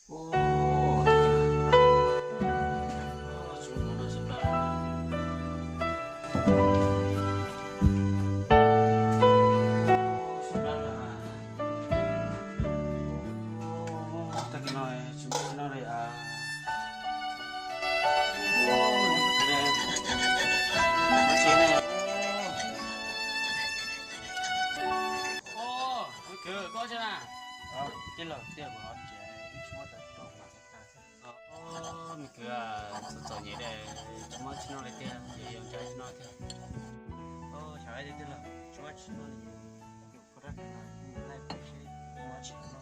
Kwv, koj tsis na? Tij laug, tiag, kuv no ces ib tshuab tau rau mas tag xwb. Me kwv, txom txom nyem li, tsis muaj tsis noj li tiag, yog yog ncaj tsis noj tiag. Xyov tij laug, tsis muaj tsis noj li, yus kho rab phom no, laij pem seb muaj tsis noj.